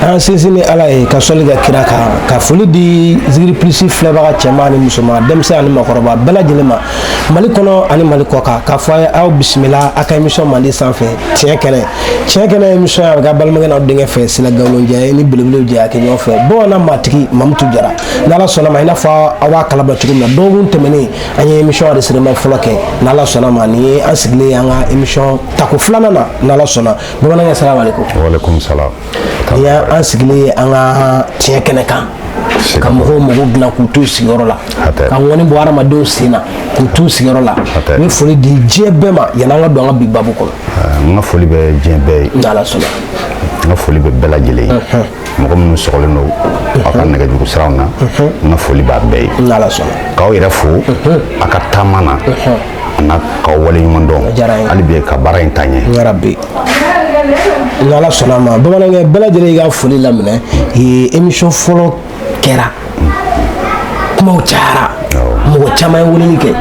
An sinsin ni Ala ye, ka sɔli kɛ kira kan, ka foli di Zikiri Plus filɛbaga cɛman ni musoman, denmisɛn ani makɔrɔba bɛɛ lajɛlen ma, Mali kɔnɔ ani Mali kɔ kan, k'a fɔ a ye aw bisimila a ka émission mandi sanfɛ, Tiɲɛ Kɛnɛ. Tiɲɛ Kɛnɛ émission a bɛ kɛ balimakɛ n'aw denkɛ fɛ, Sila Gawulonjɛ ni belebelew jɛ a kɛ ɲɔgɔn fɛ, bamanan maatigi Mamutu Jara. N'Ala sɔnna ma, i n'a fɔ aw b'a kalama cogo min na, dɔgɔkun tɛmɛnen an ye émission enregistrement fɔlɔ kɛ. N'Ala sɔnna ma, nin ye an sigilen ye an ka émission tako filanan na, n'Ala sɔnna. Bamanankɛ, salamu aleykum. Waaleykum salam. Nin ye an sigilen ye an ka tiɲɛ kɛnɛ kan, ka mɔgɔw mago dilan k'u t'u sigiyɔrɔ la, ka ŋɔni bɔ hadamadenw sen na k'u t'u sigiyɔrɔ la. N bɛ foli di diɲɛ bɛɛ ma yan'an ka don an ka bi babu kɔnɔ. N ka foli bɛ diɲɛ bɛɛ ye. N'Ala sɔnna. N ka foli bɛ bɛɛ lajɛlen ye, mɔgɔ minnu sɔgɔlen don aw ka nɛgɛjuru siraw na, n ka foli b'a bɛɛ ye. N'Ala sɔnna. K'aw yɛrɛ fo a ka taama na, a n'a k'aw waleɲuman dɔn hali bi ka baara in taa ɲɛ. Yarabi, n'Ala sɔnna ma. Bamanankɛ, bɛɛ lajɛlen y'i ka foli laminɛ. Émission fɔlɔ kɛra, kumaw cayara, mɔgɔ caman ye weleli kɛ,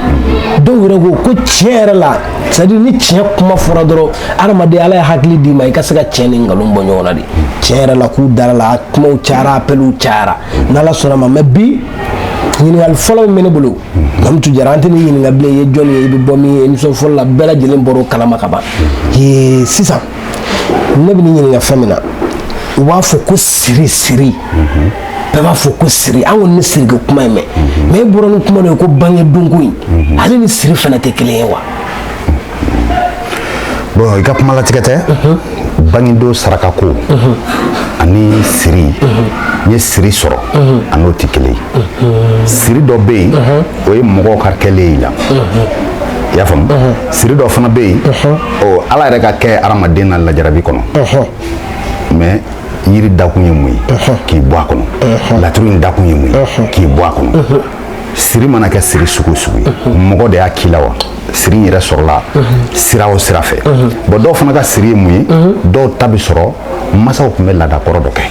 dɔw yɛrɛ ko ko tiɲɛ yɛrɛ la, c'est à dire ni tiɲɛ kuma fɔra dɔrɔn, adamaden Ala ye hakili d'i ma i ka se ka tiɲɛ ni nkalon bɔ ɲɔgɔn na de. Tiɲɛ yɛrɛ la, k'u dara la, kumaw cayara, appeliw cayara, n'Ala sɔnna ma. Mais bi, ɲininkali fɔlɔ min bɛ ne bolo, Mamutu Jara, an tɛ nin ɲininka bilen i ye jɔnni ye, i bɛ bɔ min ye. Émission fɔlɔ la, bɛɛ lajɛlen bɔra o kalama ka ban. Sisan ne bɛ nin ɲininka fɛn min na, u b'a fɔ ko siri, siri, bɛɛ b'a fɔ ko siri. An kɔni bɛ siriko kuma in mɛn, mais e bɔra ni kuma dɔ ye ko bangedonko in, ale ni siri fana tɛ kelen ye wa? Bon, i ka kuma latigɛ tɛ. Bangedon sarakako ani siri, n ye siri sɔrɔ, a n'o tɛ kelen ye. Siri dɔ bɛ yen, o ye mɔgɔw ka kɛlen ye la, i y'a faamu. Siri dɔ fana bɛ yen, o Ala yɛrɛ ka kɛ hadamaden na lajarabi kɔnɔ. Mais yiri dakun ye mun ye? K'i bɔ a kɔnɔ. Laturu in dakun ye mun ye? K'i bɔ a kɔnɔ. Siri mana kɛ siri sugu o sugu ye, mɔgɔ de y'a k'i la wa, siri in yɛrɛ sɔrɔla sira o sira fɛ. Bon, dɔw fana ka siri ye mun ye? Dɔw ta bɛ sɔrɔ masaw tun bɛ laadakɔrɔ dɔ kɛ,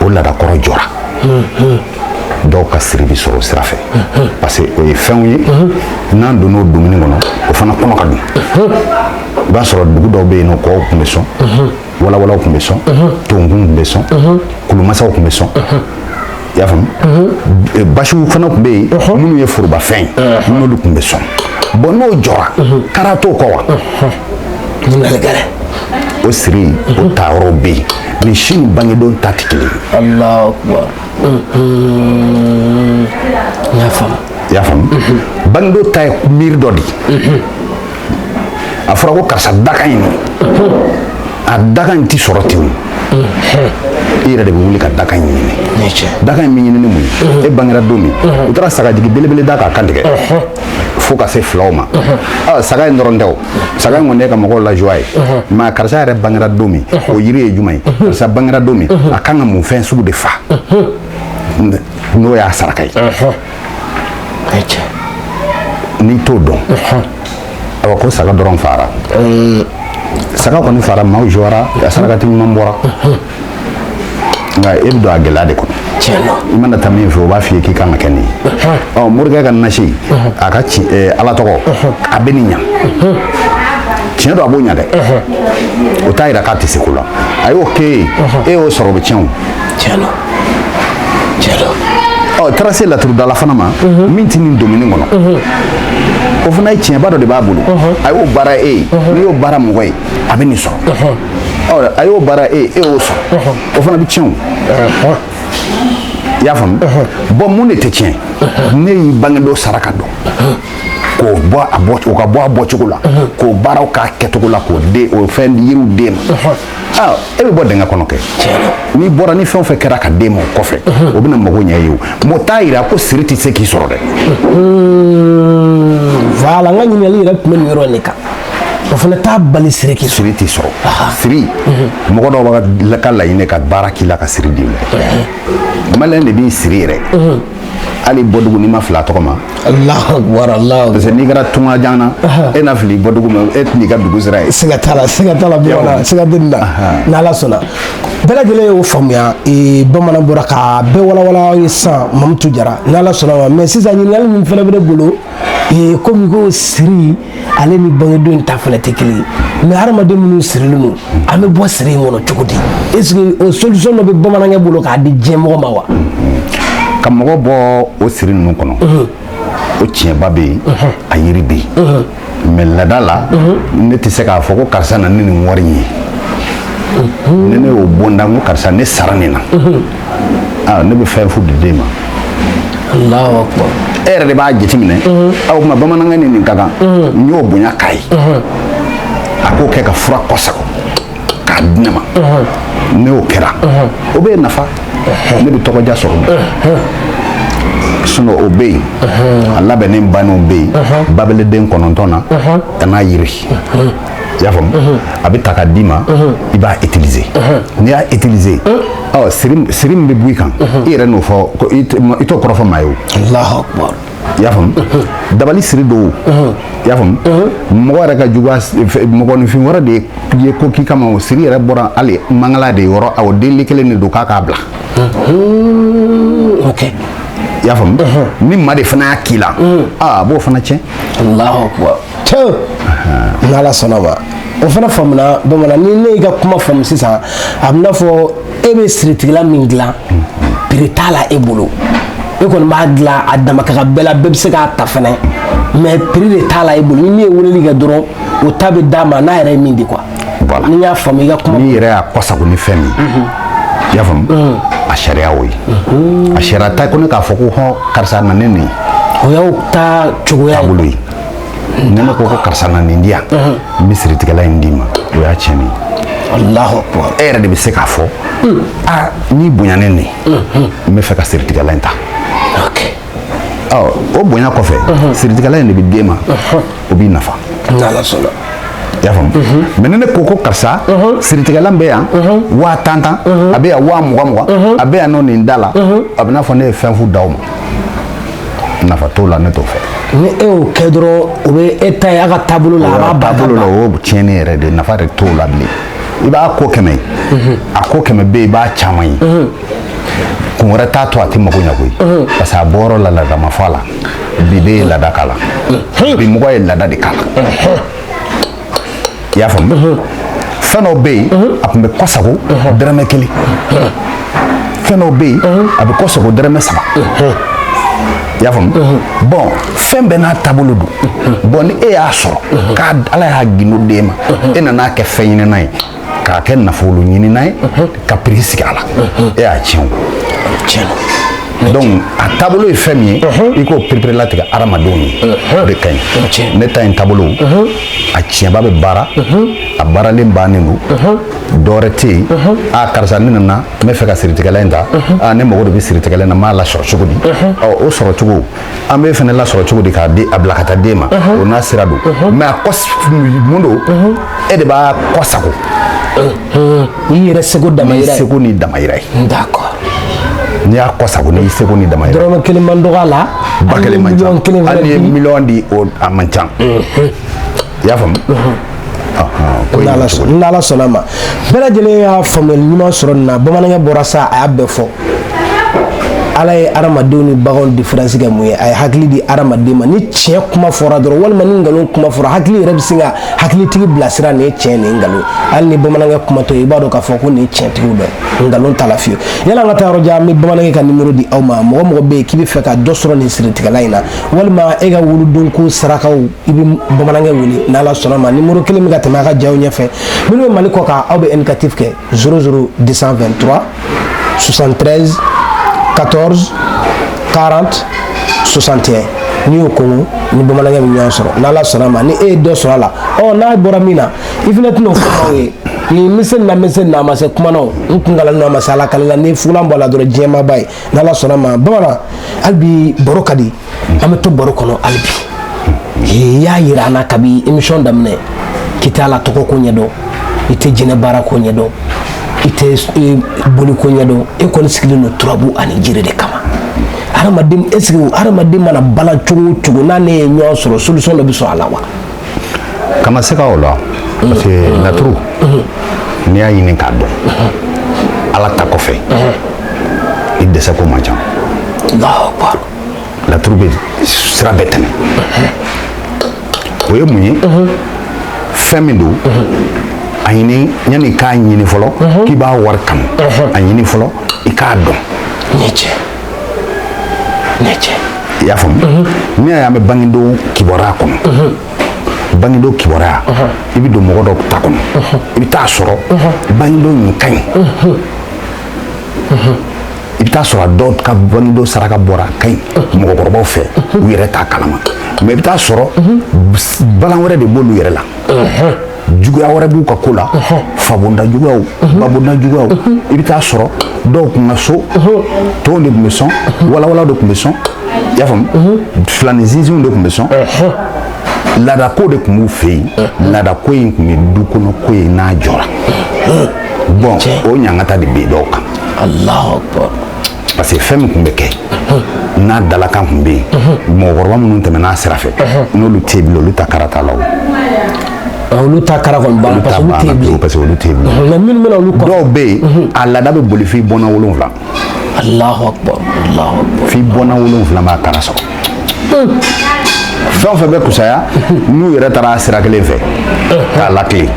o laadakɔrɔ jɔra. Dɔw ka siri bɛ sɔrɔ o sira fɛ, parce que o ye fɛnw ye n'an donn'o dumuni kɔnɔ, o fana kɔnɔ ka dun. I b'a sɔrɔ dugu dɔw bɛ yen nɔ, kɔw tun bɛ sɔn, walawalaw tun bɛ sɔn, tonkun tun bɛ sɔn, kulumasaw tun bɛ sɔn, i y'a faamu. Basiw fana tun bɛ yen minnu ye forobafɛn ye, n'olu tun bɛ sɔn. Bon, n'o jɔra, kara t'o kɔ wa? O siri, o tayɔrɔ bɛ yen. Nin si ni bangedon ta tɛ kelen ye. Allahu akbar, n y'a faamu. I y'a faamu, bangedon ta ye miiri dɔ de ye. A fɔra ko karisa dakan in, a dakan in ti sɔrɔ ten o, i yɛrɛ de bɛ wuli ka dakan in ɲini. Dakan in bɛ ɲini ni mun ye? E bangera don min, u taara sagajigi belebele da k'a kantigɛ fo ka se filaw ma. Saga in dɔrɔn tɛ o, saga in kɔni ye ka mɔgɔw la joie ye, mais karisa yɛrɛ bangera don min, o yiri ye jumɛn ye? Karisa bangera don min, a kan ka mun fɛn sugu de fa n'o y'a saraka ye? N'i t'o dɔn, awa, ko saga dɔrɔn fara, saga kɔni fara, maaw jɔra, a sarakati ɲuman bɔra, nka e bɛ don a gɛlɛya de kɔnɔ. I mana taa min fɛ, o b'a f'i ye k'i kan ka kɛ nin ye. Ɔ, morikɛ ka nasi, a ka ci Ala tɔgɔ, a bɛ nin ɲa. Tiɲɛ don, a b'o ɲa dɛ, o t'a yira k'a tɛ se ko la. A y'o k'e ye, e y'o sɔrɔ, o bɛ tiɲɛ o. Tiɲɛ don, tiɲɛ don. Ɔ, taara se laturudala fana ma min tɛ nin domini kɔnɔ, o fana ye tiɲɛba dɔ de b'a bolo. A y'o baara e ye, n'i y'o baara mɔgɔ ye, a bɛ nin sɔrɔ. Ɔ, a y'o baara e ye, e y'o sɔrɔ, o fana bɛ tiɲɛ o, i y'a faamu. Bon, mun de tɛ tiɲɛ? Ne y'i bangedon saraka dɔn k'o bɔ a bɔ, o ka bɔ a bɔcogo la, k'o baaraw k'a kɛcogo la, k'o den o fɛn yiriw d'e ma. Aa, e bɛ bɔ dingɛ kɔnɔ kɛ, n'i bɔra ni fɛn o fɛn kɛra ka d'e ma o kɔfɛ, o bɛna mago ɲɛ e ye. O mɔ t'a yira ko siri tɛ se k'i sɔrɔ dɛ. Voilà, n ka ɲininkali yɛrɛ tun bɛ nin yɔrɔ in de kan. O fana t'a bali siri k'i sɔrɔ. Siri t'i sɔrɔ. Siri, mɔgɔ dɔw b'a ka laɲini ka baara k'i la ka siri d'i ma. Maliyɛn de b'i siri yɛrɛ, hali bɔdugu n'i ma fili a tɔgɔ ma. Allahu akbar, Allahu. Parce que n'i kɛra tungajan na, e na fili bɔdugu ma, e tɛn'i ka dugu sira ye. Siga t'a la, siga t'a la, bamanan, siga tɛ nin na. N'Ala sɔnna, bɛɛ lajɛlen y'o faamuya. Bamanan bɔra k'a bɛɛ walawala aw ye sisan, Mamutu Jara, n'Ala sɔnna ma. Mais sisan, ɲininkali min fana bɛ ne bolo, Komi ko siri ale ni bangedon in ta fana tɛ kelen ye, mais hadamaden minnu sirilen don, an bɛ bɔ siri in kɔnɔ cogo di? Est ce que o solution dɔ bɛ bamanankɛ bolo k'a di diɲɛ mɔgɔ ma wa? Ka mɔgɔ bɔ o siri ninnu kɔnɔ, o tiɲɛba bɛ yen, a yiri bɛ yen, mais laada la, ne tɛ se k'a fɔ ko karisa na ni nin wari in ye. Ni ne y'o bonda n ko karisa ne sara nin na, aa, ne bɛ fɛn fu di den ma. Allahu akbar. E yɛrɛ de b'a jateminɛ, aw kuma bamanankɛ ni nin ka kan, n y'o bonya k'a ye, a k'o kɛ ka fura kɔsago k'a di ne ma. Ne y'o kɛra, o bɛ nafa, ne bɛ tɔgɔja sɔrɔ. Sinon o bɛ yen, a labɛnnen bannenw bɛ yen, babeleden 9 na ka n'a yiri, i y'a faamu, a bɛ ta ka d'i ma, i b'a utiliser. N'i y'a utiliser, ɔ siri min bɛ bɔ i kan, i yɛrɛ n'o fɔ ko i t'o kɔrɔfɔ maa ye o. Allahu akbar. I y'a faamu, dabali siri dɔw, i y'a faamu, mɔgɔ yɛrɛ ka juguya, mɔgɔninfin wɛrɛ de ye ko k'i kama, o siri yɛrɛ bɔra hali mangala de yɔrɔ, o delili kelen de don k'a k'a bila. Ok. I y'a faamu, ni maa de fana y'a k'i la, aa, a b'o fana tiɲɛ. Allahu akbar. Cɛw, n'Ala sɔnna ma, o fana faamuna. Bamanan, ni ne y'i ka kuma faamu sisan, a bɛ n'a fɔ e bɛ siritigɛla min dilan, prix t'a la e bolo. E kɔni b'a dilan a dama ka kan bɛɛ la, bɛɛ bɛ se k'a ta fɛnɛ, mais prix de t'a la e bolo. Ni min ye weleli kɛ dɔrɔn, o ta bɛ d'a ma n'a yɛrɛ ye min di quoi. Voilà. Ni n y'a faamu i ka kuma. N'i yɛrɛ y'a kɔsago ni fɛn min, i y'a faamu, a sariya o ye, a sariya ta ko ne k'a fɔ ko hɔn, karisa na ne nin. O y'aw ta cogoya ye. Taabolo ye, ni ne ko ko karisa na nin di yan, n bɛ siritigɛla in d'i ma, o y'a tiɲɛni ye. Allahu akbar. E yɛrɛ de bɛ se k'a fɔ, aa, n'i bonyanen nin, n bɛ fɛ ka siritigɛla in ta. Ok. Ɔ, o bonya kɔfɛ, siritigɛla in de bɛ d'e ma, o b'i nafa. N'Ala sɔnna. I y'a faamu, mais ni ne ko ko karisa, siritigɛla bɛ yan 10 000 tan, a bɛ yan 20 000 20, a bɛ yan nɔ nin da la, a bɛ n'a fɔ ne ye fɛn fu d'aw ma, nafa t'o la, ne t'o fɛ. Ni e y'o kɛ dɔrɔn, o bɛ e ta ye a ka taabolo la, a b'a barika. Taabolo la, o tiɲɛni yɛrɛ de, nafa de t'o la bilen. I b'a ko 100 ye, a ko 100 bɛ yen, i b'a caman ye, kun wɛrɛ t'a to a tɛ mago ɲɛ koyi, parce que a bɔyɔrɔ la, laada ma fɔ a la. Bi de ye laada k'a la, bi mɔgɔ ye laada de k'a la, i y'a faamu. Fɛn dɔw bɛ yen, a tun bɛ kɔsago dɔrɔmɛ 1, fɛn dɔw bɛ yen, a bɛ kɔsago dɔrɔmɛ 3, i y'a faamu. Bon, fɛn bɛɛ n'a taabolo don. Bon, ni e y'a sɔrɔ k'a Ala y'a gindo d'e ma, e nan'a kɛ fɛn ɲinina ye, k'a kɛ nafolo ɲinina ye, ka prix sigi a la, e y'a tiɲɛ o. Tiɲɛ. Donc a taabolo ye fɛn min ye, i k'o pereperelatigɛ hadamadenw ye, o de ka ɲi. Ne ta in taabolo, a tiɲɛba bɛ baara, a baaralen bannen don, dɔwɛrɛ tɛ yen. A karisa, ne nana, n bɛ fɛ ka siritigɛla in ta, a ne mago de bɛ siritigɛla in na, n b'a lasɔrɔ cogo di? Ɔ, o sɔrɔ cogo, an bɛ fɛnɛ lasɔrɔ cogo di k'a di, a bila ka taa den ma, o n'a sira don. Mais a kɔ mun don, e de b'a kɔ sago. I yɛrɛ seko n'i damayira ye. Seko n'i damayira ye. D'accord. N'i y'a kɔ sago n'i seko n'i damayira ye. Dɔrɔmɛ 1 man dɔgɔ a la. 1000 man ca. Miliyɔn 1. Hali n'i ye miliyɔn di, o a man ca, i y'a faamu. Ɔhɔn, ko in N'Ala bɛ cogo di? N'Ala sɔnna ma, bɛɛ lajɛlen y'a faamuyali ɲuman sɔrɔ nin na. Bamanankɛ bɔra sa, a y'a bɛɛ fɔ. Ala ye adamadenw ni baganw différence kɛ mun ye? A ye hakili di adamaden ma. Ni tiɲɛ kuma fɔra dɔrɔn, walima ni nkalon kuma fɔra, hakili yɛrɛ bɛ se ka hakilitigi bilasira, nin ye tiɲɛ, nin ye nkalon. Hali ni bamanankɛ kumatɔ ye, i b'a dɔn k'a fɔ ko nin ye tiɲɛtigiw dɔ ye, nkalon t'a la fiyewu. Yala an ka taa yɔrɔ jan, an bɛ bamanankɛ ka numéro di aw ma. Mɔgɔ mɔgɔ bɛ yen k'i bɛ fɛ ka dɔ sɔrɔ nin siritigɛla in na, walima e ka wuludon ko sarakaw, i bɛ bamanankɛ wele. N'Ala sɔnna ma, numéro kelen bɛ ka tɛmɛ a ka jaw ɲɛfɛ. Minnu bɛ Mali kɔ kan, aw bɛ indicatif kɛ 00 223 73 14 40 61. N'i y'o kɔngɔ ni bamanankɛ bɛ ɲɔgɔn sɔrɔ, n'Ala sɔnna ma, ni e ye dɔ sɔrɔ a la, ɔ, n'a bɔra min na, i fana tɛn'o fɔ aw ye. Nin n bɛ se nin na, n bɛ se nin na, a ma se kuma na o, n kun kalan a ma se Ala kale la. Ni fugulan bɔ a la dɔrɔn, diɲɛmaaba ye. N'Ala sɔnna ma, bamanan, hali bi baro ka di, an bɛ to baro kɔnɔ hali bi. I y'a yira an na kabi émission daminɛ k'i tɛ Ala tɔgɔ ko ɲɛdɔn, i tɛ jinɛ baara ko ɲɛdɔn, i tɛ boli ko ɲɛdɔn. E kɔni sigilen don turabu ani jiri de kama. Hadamaden, est ce que hadamaden mana balan cogo o cogo, n'a ne ye ɲɔgɔn sɔrɔ, solution dɔ bɛ sɔrɔ a la wa? Kana se ka o la, parce que laturu, n'i y'a ɲini k'a dɔn, Ala ta kɔfɛ, i dɛsɛ ko man ca. Allahu akbar. Laturu bɛ sira bɛɛ tɛmɛ. O ye mun ye? Fɛn min don, a ɲini yanni i k'a ɲini fɔlɔ k'i b'a wari kanu, a ɲini fɔlɔ i k'a dɔn. Nin ye tiɲɛ, nin ye tiɲɛ. I y'a faamu? N'i y'a ye an bɛ bangedon kibaruya kɔnɔ, bangedon kibaruya, i bɛ don mɔgɔ dɔ ta kɔnɔ, i bɛ taa sɔrɔ bangedon in ka ɲi. I bɛ taa sɔrɔ a dɔw ka bangedon saraka bɔra, a ka ɲi mɔgɔkɔrɔbaw fɛ, u yɛrɛ t'a kalama. Mais i bɛ taa sɔrɔ balan wɛrɛ de b'olu yɛrɛ la, juguya wɛrɛ b'u ka ko la, fabonda juguyaw, babonda juguyaw. I bɛ taa sɔrɔ dɔw kun ka so tɔnw de tun bɛ sɔn, walawalaw de tun bɛ sɔn, i y'a faamu, filani sinsinw de tun bɛ sɔn, laadako de tun b'u fɛ yen. Laadako in tun bɛ du kɔnɔ ko ye n'a jɔra. Bon, o ɲangata de bɛ dɔw kan. Allahu akbar. Parce que fɛn min tun bɛ kɛ n'a dalakan tun bɛ yen, mɔgɔkɔrɔba minnu tɛmɛna a sira fɛ, n'olu tɛ yen bilen, olu ta karata la o. Olu ta kara kɔni banna, parce que olu tɛ yen bilen. Parce que olu tɛ yen bilen. Mais minnu bɛna olu kɔfɛ. Dɔw bɛ yen, a laada bɛ boli f'i bɔnna 7. Allahu akbar, Allahu akbar. F'i bɔnna 7 b'a kara sɔrɔ. Fɛn o fɛn bɛ kusaya, n'u yɛrɛ taara sira kelen fɛ k'a lakile,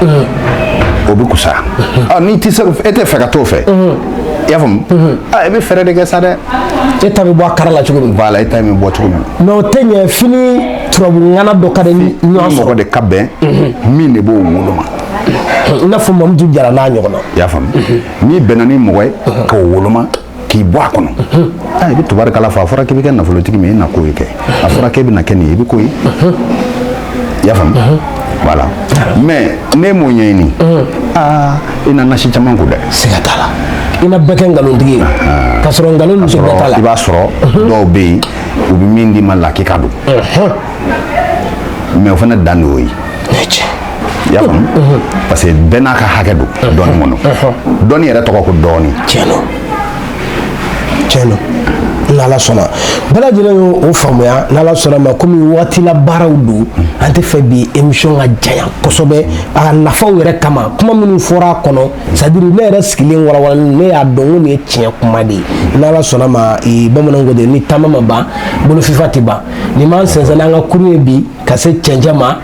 o bɛ kusaya. Ɔ, n'i tɛ se, e tɛ fɛ ka t'o fɛ, i y'a faamu, i bɛ fɛɛrɛ de kɛ sa dɛ. E ta bɛ bɔ a kara la cogo min. Voilà, e ta bɛ bɔ cogo min. Mais o tɛ ɲɛ fini turabu ŋana dɔ ka di ɲɔgɔn sɔrɔ. Mɔgɔ de ka bɛn min de b'o woloma. I n'a fɔ Mamudu Jara n'a ɲɔgɔnna. I y'a faamu? N'i bɛnna ni mɔgɔ ye k'o woloma k'i bɔ a kɔnɔ, i bɛ tubarikala fɔ. A fɔra k'i bɛ kɛ nafolotigi min ye, i na k'o ye kɛ. A fɔra k'e bɛna kɛ nin ye, i bɛ k'o ye. I y'a faamu? Voilà. Mais n'e m'o ɲɛɲini, aa, i na nasi caman ko dɛ. Siga t'a la, i na bɛɛ kɛ nkalontigɛ ye k'a sɔrɔ nkalon ninnu bɛɛ t'a la. I b'a sɔrɔ dɔw bɛ yen, u bɛ min d'i ma, lakika don, mais o fana dan de y'o ye. I y'a faamu? Parce que bɛɛ n'a ka hakɛ don dɔɔni kɔnɔ. Dɔɔni yɛrɛ tɔgɔ ko dɔɔni. Tiɲɛ don, tiɲɛ don. N'Ala sɔnna, bɛɛ lajɛlen y'o faamuya. N'Ala sɔnna ma, komi waati la baaraw don, an tɛ fɛ bi émission ka janya kosɛbɛ a nafaw yɛrɛ kama. Kuma minnu fɔra a kɔnɔ, c'est à dire ne yɛrɛ sigilen walawalali, ne y'a dɔn ko nin ye tiɲɛ kuma de ye. N'Ala sɔnna ma, bamananw ko ten, ni taama ma ban, bolofifa tɛ ban. Nin m'an sɛnsɛn n'an ka kurun ye bi ka se cɛncɛn ma.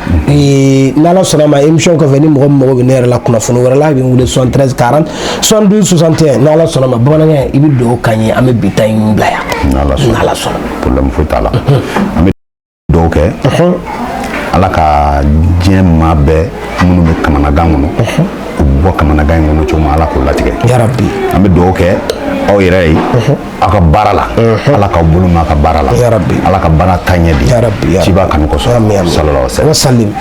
N'Ala sɔnna ma, émission kɔfɛ, ni mɔgɔ min mago bɛ ne yɛrɛ la kunnafoni wɛrɛ la, a bɛ n wele 73 40 72 61. N'Ala sɔnna ma, bamanankɛ, i bɛ dugawu k'an ye, an bɛ bi ta in bila yan. N'Ala sɔnna. N'Ala sɔnna. Problème foyi t'a la. An bɛ dugawu kɛ, Ala ka diɲɛ maa bɛɛ minnu bɛ kamanagan kɔnɔ, u bɔ kamanagan in kɔnɔ cogo min, Ala k'o latigɛ. Yarabi. An bɛ dugawu kɛ aw yɛrɛ ye aw ka baara la, Ala k'aw bolo mɛn aw ka baara la. Yarabi. Ala ka baara taa ɲɛ di. Yarabi. Ciba kanu kosɔn. Ami, ami. Sallallahu alaihi wasallam. Wasalim.